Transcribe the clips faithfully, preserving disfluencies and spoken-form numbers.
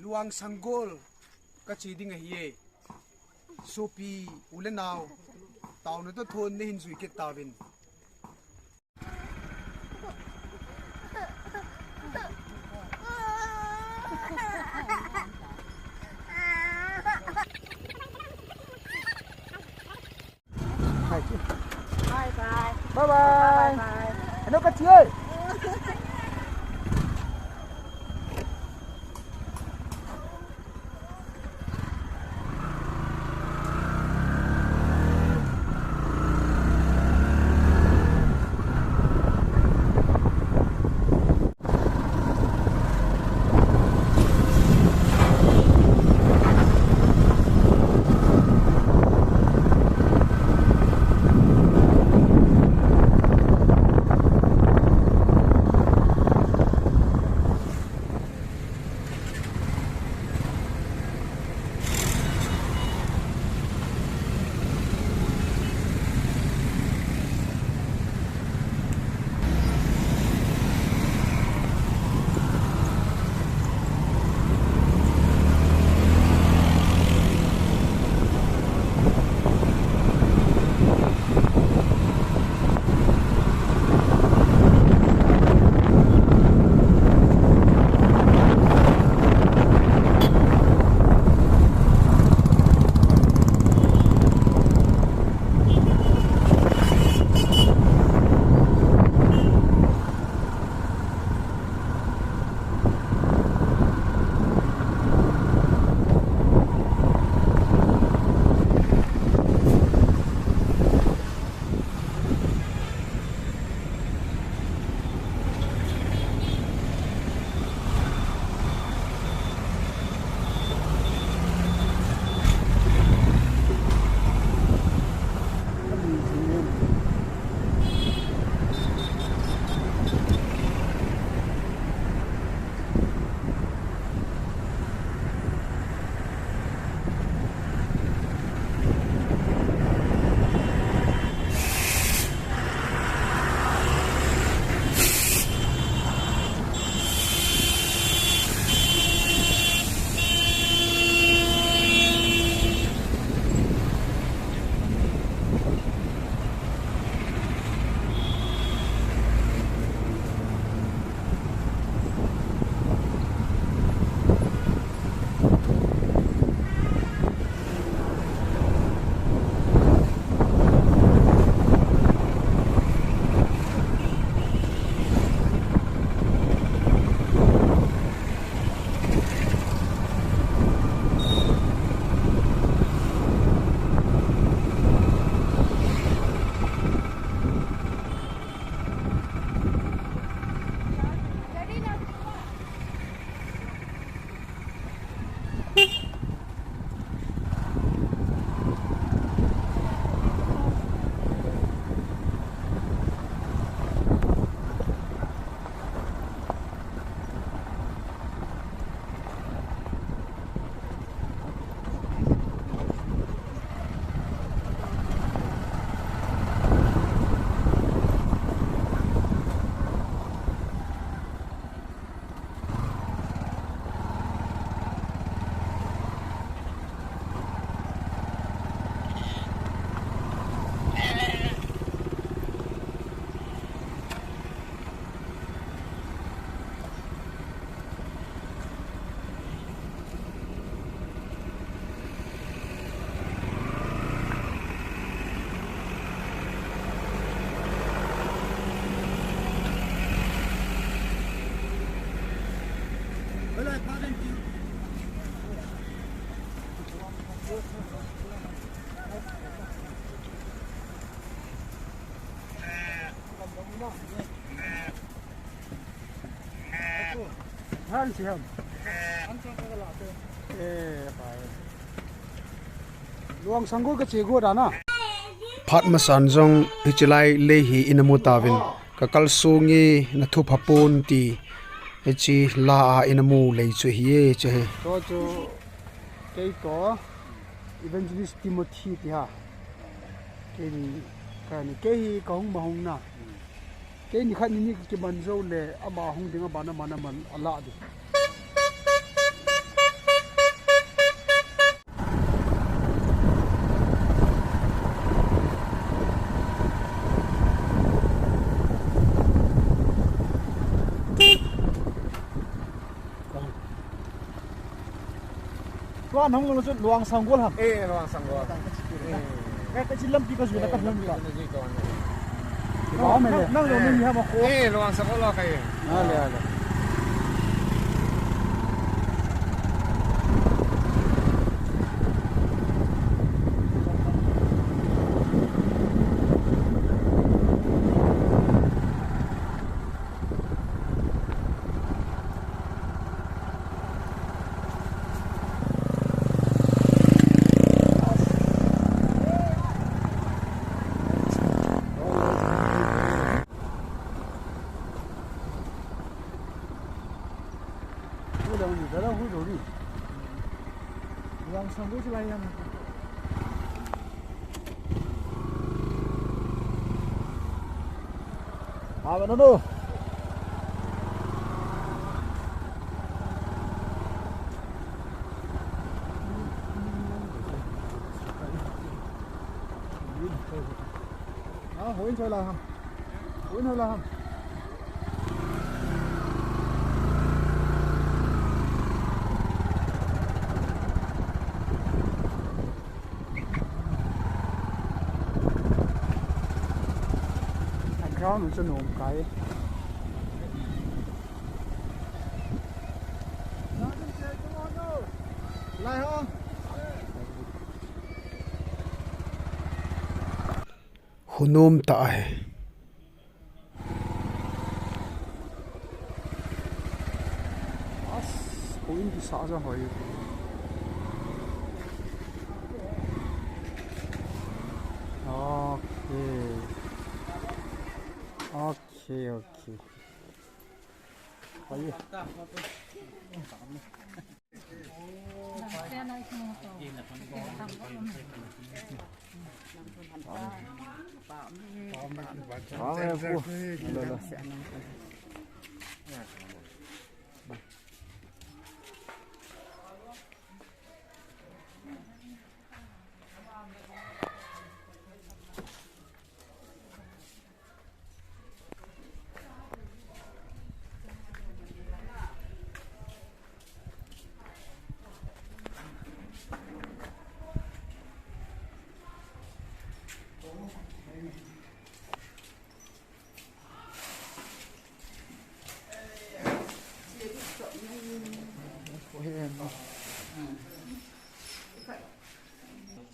Luang Sanggol kache ding ahi e. Sopi u le nao, taona toh thon nahin jui kit tauvin. Bye bye. Bye bye. Bye bye. Ano ka, Chie? Luang Sanggol kache got a na. Phat masan jong hiche lai lei hi ina mu tauvin. Ka kalsong e, na thupha pon ti. Hiche la a ina mu lei chu hi e, chu hi. Toh chu, kei toh Evangelist Timothy ti ha. Kei ni, kani, kei hi kahung ma hung na. Kei nikhat nini kiman jou le, ama hung ding, aban aman aman ala ding. Tua nang lo chu Luang Sanggol ham. Eh, Luang Sanggol. Eh. Ka, ka chi lampi ka jui na ka hung ka. Ka jui ka wan. Nang, nang lo ni ham ko. Eh, Luang Sanggol lo ka e. Ale, ale. Ave nanu. Ah, hoi choi la ham. Hoi no la ham. A ground chu nom kai. Lai ho. Hunom ta ahi. As, koin kisa ja hoi. Okay. Okay, okay. Hoi.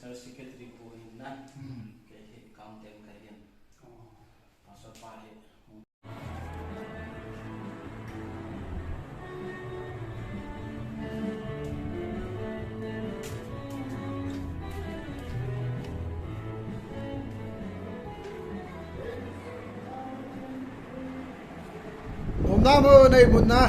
Church secretary pu hin na. Hmm. Kei hi accountant kei hin. Oh. Pastor pa hi. Nomna mo, nei mun na.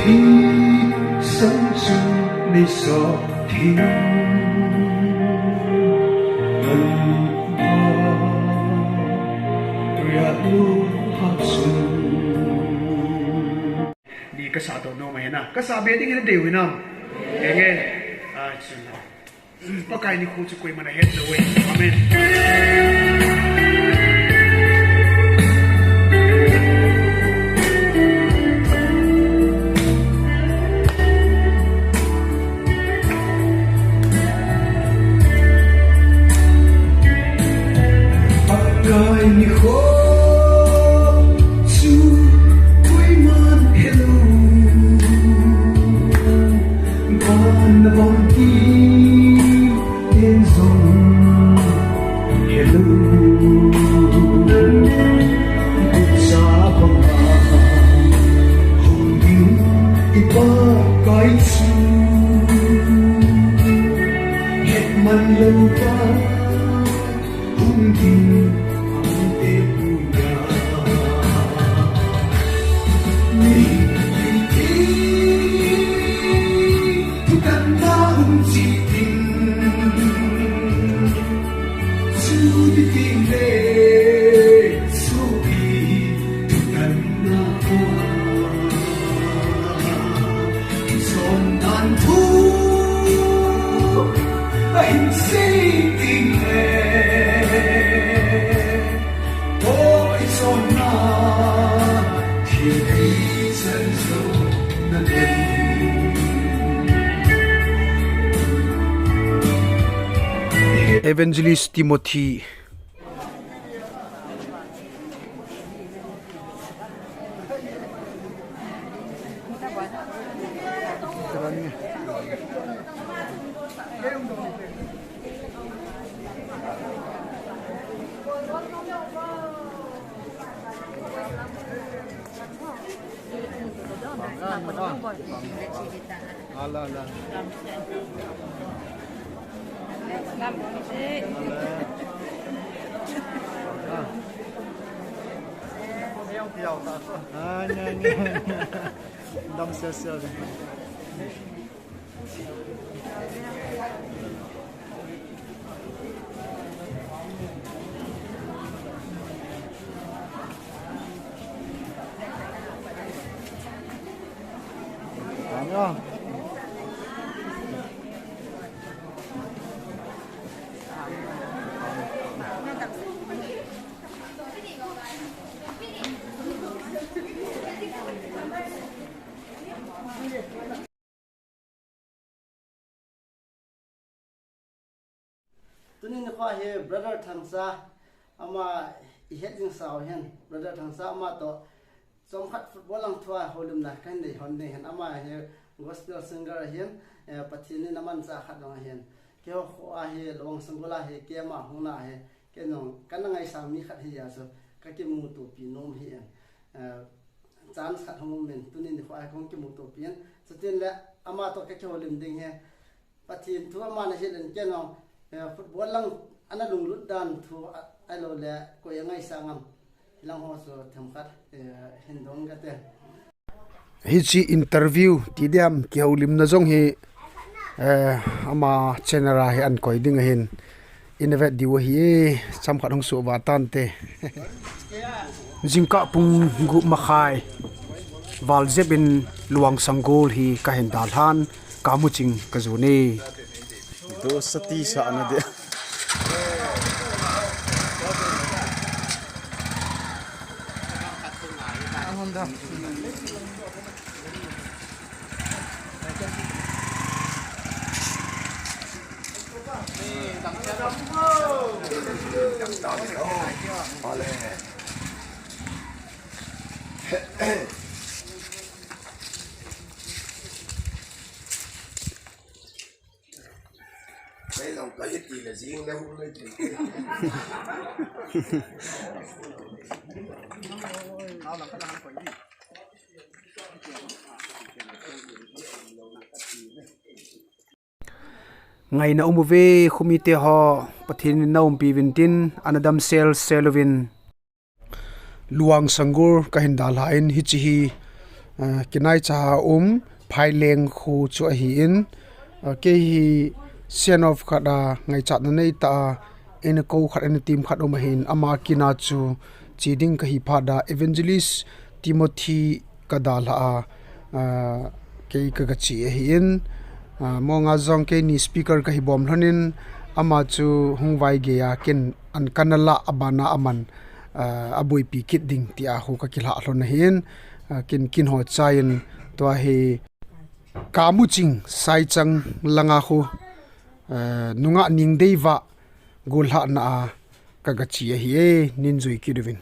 Thing sang chu nei so thing. Ria lu ha sun. Ni ka sa to no mai na. Ka sa be ding na deu na. Enge. Ah, chun. Pakai nikho chu koiman ahet lou e. Amen. Evangelist Timothy. Tuni nikho hi Brother Thangcha, ama ihet jing sau hin, Brother Thangcha ama toh chomkhat football lang thua houlimna kahin nei hon ding hin, ama hi gospel singer ahin, eh, Pathen in amanchah khat jong ahin. Keiho kho a hi Luang Sanggol a hi, keima hung na hi, kei jong kana ngaisang mi khat hi a chu, kakimutopi nom hi in. Eh, chance khat hung um in, tuni nikho a hi kahung kimutopi in. Chutin le, ama toh kakihoulim ding hi, Pathen thu ama na hilin kei jong, eh, football lang ana lunglut dan thu a, ahilou le koi angaisang am. Hilang ho chu themkhat, eh, hin dong kate. Hiche interview ti diam kihoulimna jong hi, eh, ama channel a hi ahin koi ding ahin. Ina vet diu ahi e, chomkhat hung suhva tante. Jingkah pung gup makhai val jep in Luang Sanggol hi kahin dalhan, kamuching kajon e. Do sati sa na de. Ngaina um uve, khomite ho, Pathen in na umpi uvin tin, ana damsel sel uvin. Luang Sanggol kahin dalhan hiche hi, ah, kinaicha a um, Phaileng kho chu ahin, ah, kei hi send off khat a ngaichatna neitah a, eina kou khat, eina team khat um ahin, ama kin a chu che ding kahi phat a, Evangelist Timothy kadalha a, ah, kei ka, kache ahin, ah, monga jong keini speaker kahi bom lhonin, ama chu hung vaigei a, ken an kana lah a bana aman, ah, aboipi kit ding tia hu kakilha lhon ahin, ah, ken, ken ho chaiyin tua hi Kamuching Saichang langa khu, ah, nungah Ningdeiva gollhahna a ka, kache ahi e, nin jui kit uvin.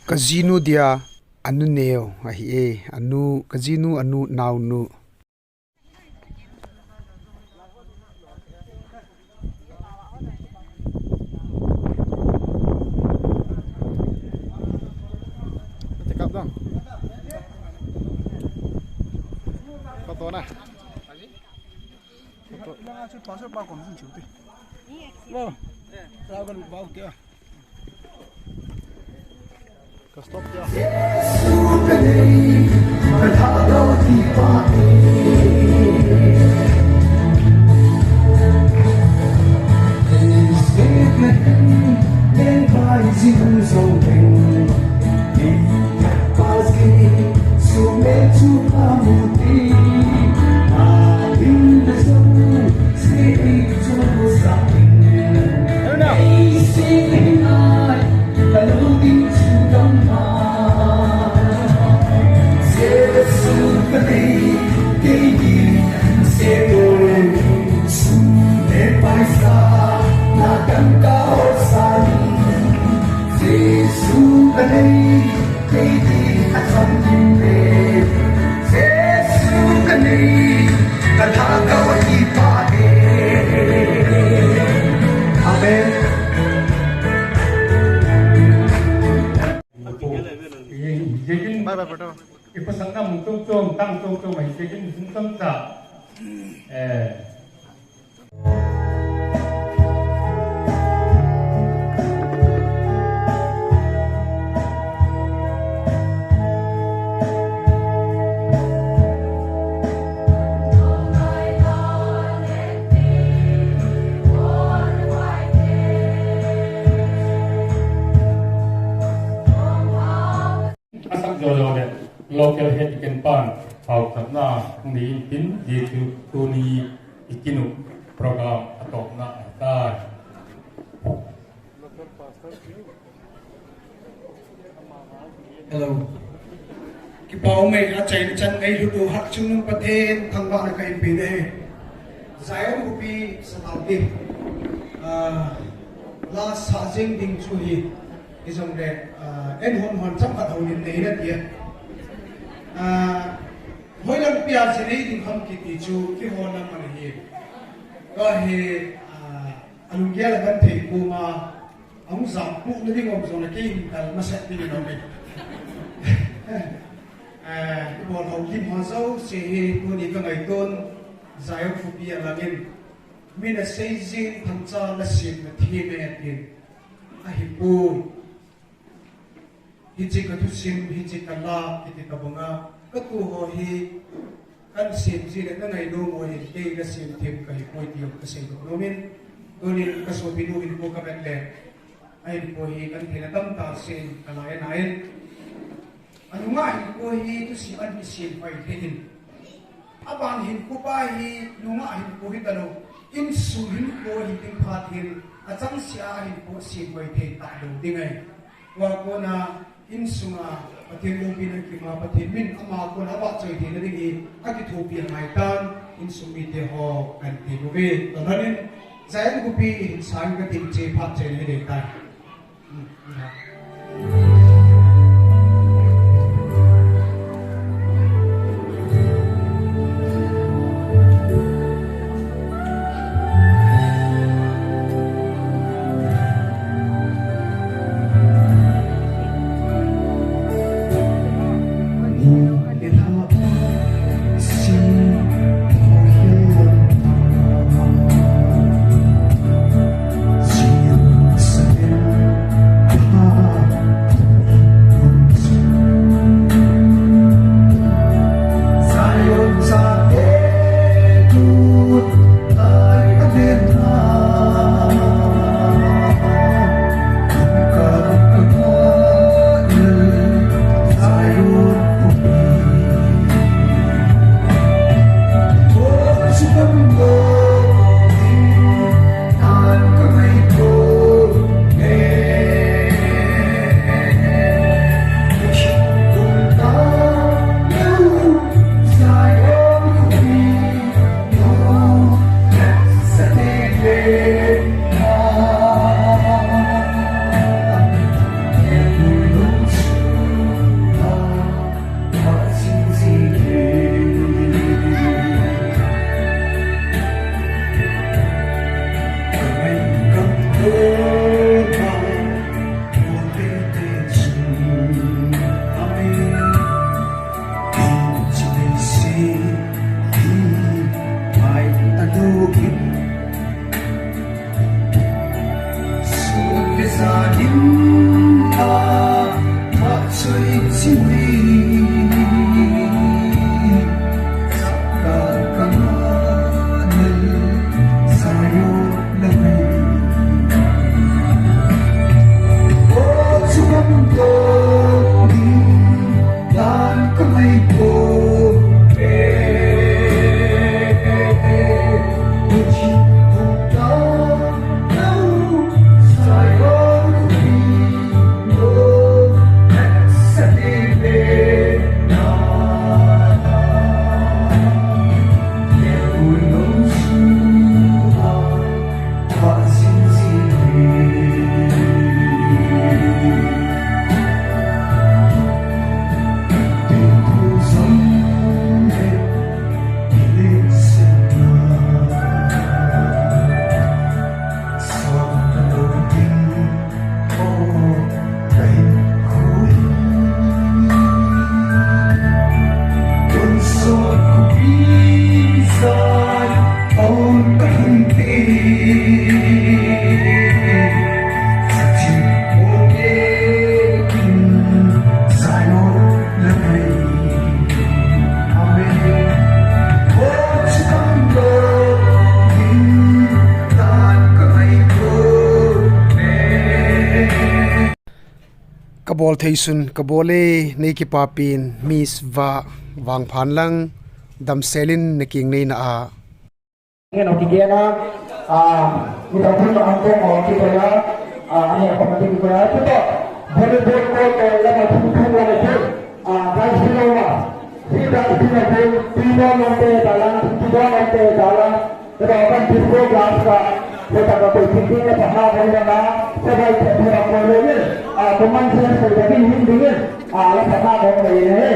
Kajinu dia anu neo ahi e, anu, kajinu anu naonu. Check up dong. Photo na. Photo. Pastor pa kom jin chiu te. Lo. Ra ga lu ba u te a. Ka stop dia. Amen. Bye bye, brother. Ipasang na mung tung tung, tang tung tung, mai check in hung tung ta. Eh. Asak jo jo le local head ken pan hau khat na hung ni tin, Jesu tuni ikinu program atop na ta. Hello. Kipa um e, achaina chan ei lut u Hatchungnung Pathen thangvahna kahin pe e. Zion Khopi Sathau te. Ah, la sa jeng ding chu hi. Hijongle, ah, en hon hon chapkhat houlim nei na tia. Ah, hoilang pia ji nei ding ham kiti chu kihona man hi. Ka hi, ah, alunggel a kan thei puma, ahung jam pu na ding om jong le kei in kal masat ding in om e. Eh, ibol houlim ho jouse hi tuni ka ngaitun, Zion Khopi a langin, min asei jin thangcha la sim na thi me atin. Ahipoi. Hiche ka thusim, hiche ka la, kiti ka banga, ka tu ho hi, kan sim ji le na ngainom u hin, kei na sim them ka hipoi ti jong ka seidoh nom in, tunin ka sopinu hinkho ka vet le, ahinkho hi kan theina tamtah seiyin ka la e na in. Anunga hinkho hi thusim an kisim pai thei in. Aban hinkho pa hi nungah hinkho hi talou, insung hinkho hi ding phat hin, achangseh a hinkho sem pai thei talou ding ahi. Tua kona insunga Pathen loupina kima, Pathen min ama kona avahchoi theina ding hi akithopi angai tan, insung mite ho kan ti uve. Tua lhonin Zion Khopi hin sang ka tin che phat che nei ding tai. Paul Theisun ka bol e, nei kipapin Miss Vah Vangphanlang damsel in na kingnei na a. Ngen o kigena, ah, ni ta pun ang kong o kikoya, ah, ani a pamati kikoya, kita volleyball court o lama thum thum lama thum, ah, guys, you know what? Sida itina bol, pina nante dalang, pina nante dalang, kita akan disco glass ka, kita ka koi thinking na pahna bol na, sebai thep thep ko le, ah, common sense ko le, hin dingin, ah, la pahna bol na ye.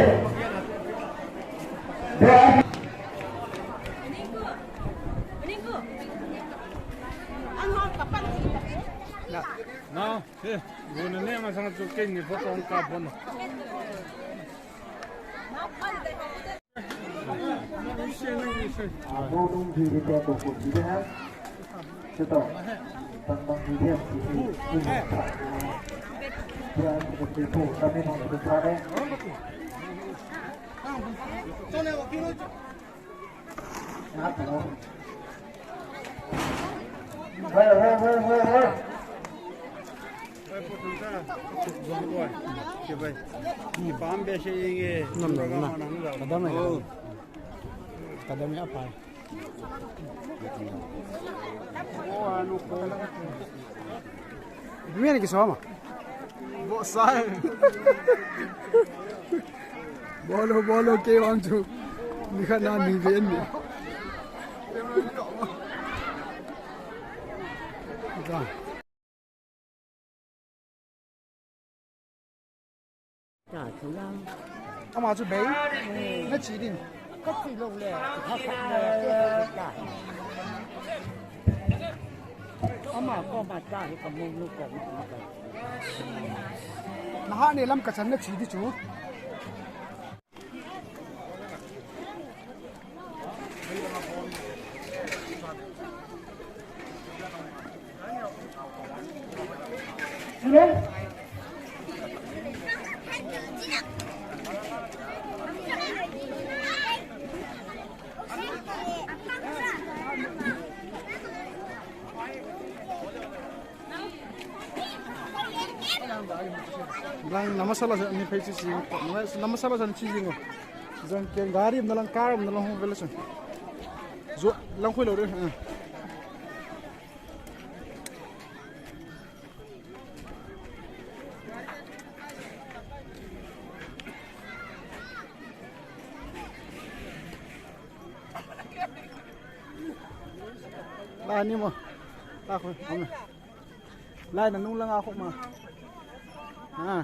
No, eh, guna ne masang tu ken ni photo ang kapon. Abo dong di di ko ko di ha. Sito. Tang tang di di. Kami mau tu. Kadam ya pai. Mimi ni kisoma. Bo sai. Bolo, bolo, ke wang chu. Ni khat na ni ve ni. Ka. Ama chu bei. Na chi ding. Ka chi lo le. Ka kha le. Ama ko ma cha hi ka mu nu ko ma. Na ha ne lam ka chan na chi di chu. Lang nama sala sa ni phei chi chi. Nama sala sa chi chi ngo. Jang ke gari na lang car na lang hung vela sa. Jo lang khoi lo de. La ni mo. La khoi. Lai na nung lang a khoma. Ha.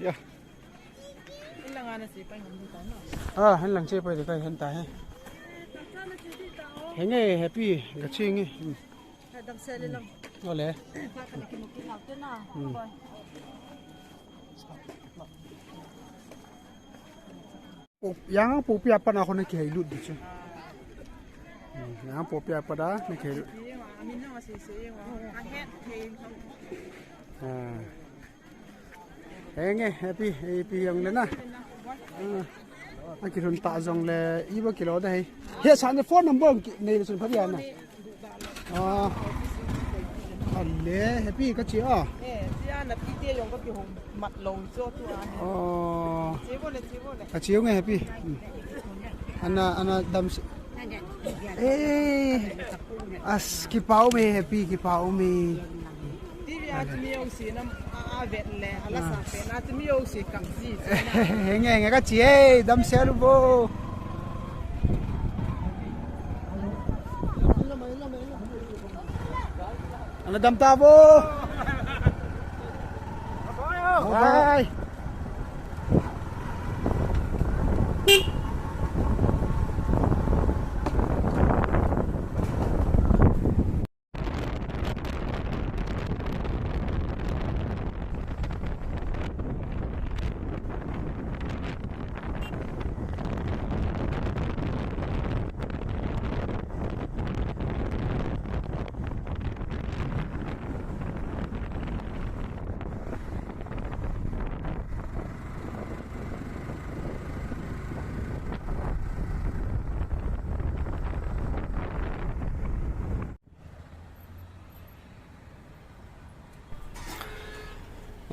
Ya. Ilang ana si pa hindi ta, no? Ah, hen lang che pa de kai hen ta he. Henge, happy, ga chingi. Hmm. Dam sel lang. Ole. Ka ka ki mo ki na te na. Hmm. Yang ang popi apa na ako na kihailut di siya. Yang ang popi apa da na kihailut. Ah. Henge, happy, happy yang le na. Ah. Ang kilun ta jong le, iba kilo da hai. He, sa ne phone number nei le sun phadi na. Ah. Ale, happy ka chi a. Eh, tia na pi te jong ka kihong mat lo cho tu a. Oh. Che bo le, che bo le. Ka chi nge happy. Hmm. Ana, ana dam si. Eh. As kipau me happy, kipau me. Ti a mi ong si nam a vet le, ala sa pe na ti mi ong si kam si. Henge, henge ka chi e, dam sel bo. Ana dam ta bo. Bye.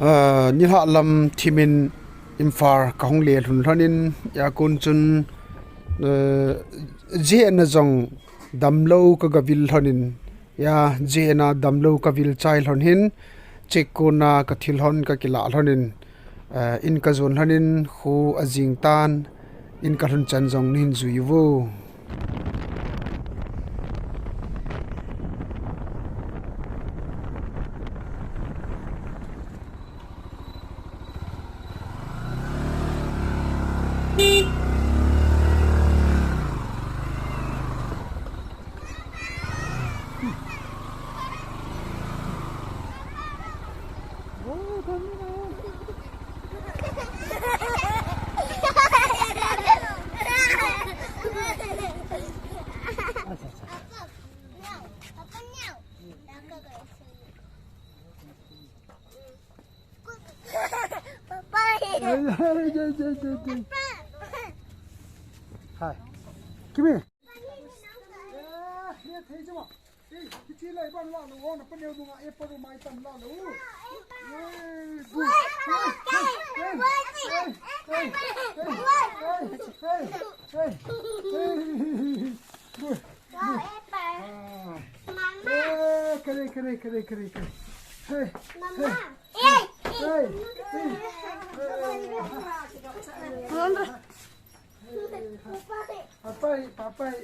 Ah, nilhah lam thimin Imphal kahung le lhun lhonin, ya kon chun, eh, jehna jong damlou kagavil lhonin, ya jehna damlou kavil chai lhon hin, chekonna kathil lhon kakilah lhonin, eh, in kajon lhonin, kho ajing tan, in kalhun chan jong nahin jui uvo. Hi. Come here. Good. Good. Ah. Mama. Eh, kare, kare, kare, kare, kare. Hey, Mama. Hey, hey, hey. Papai, papai.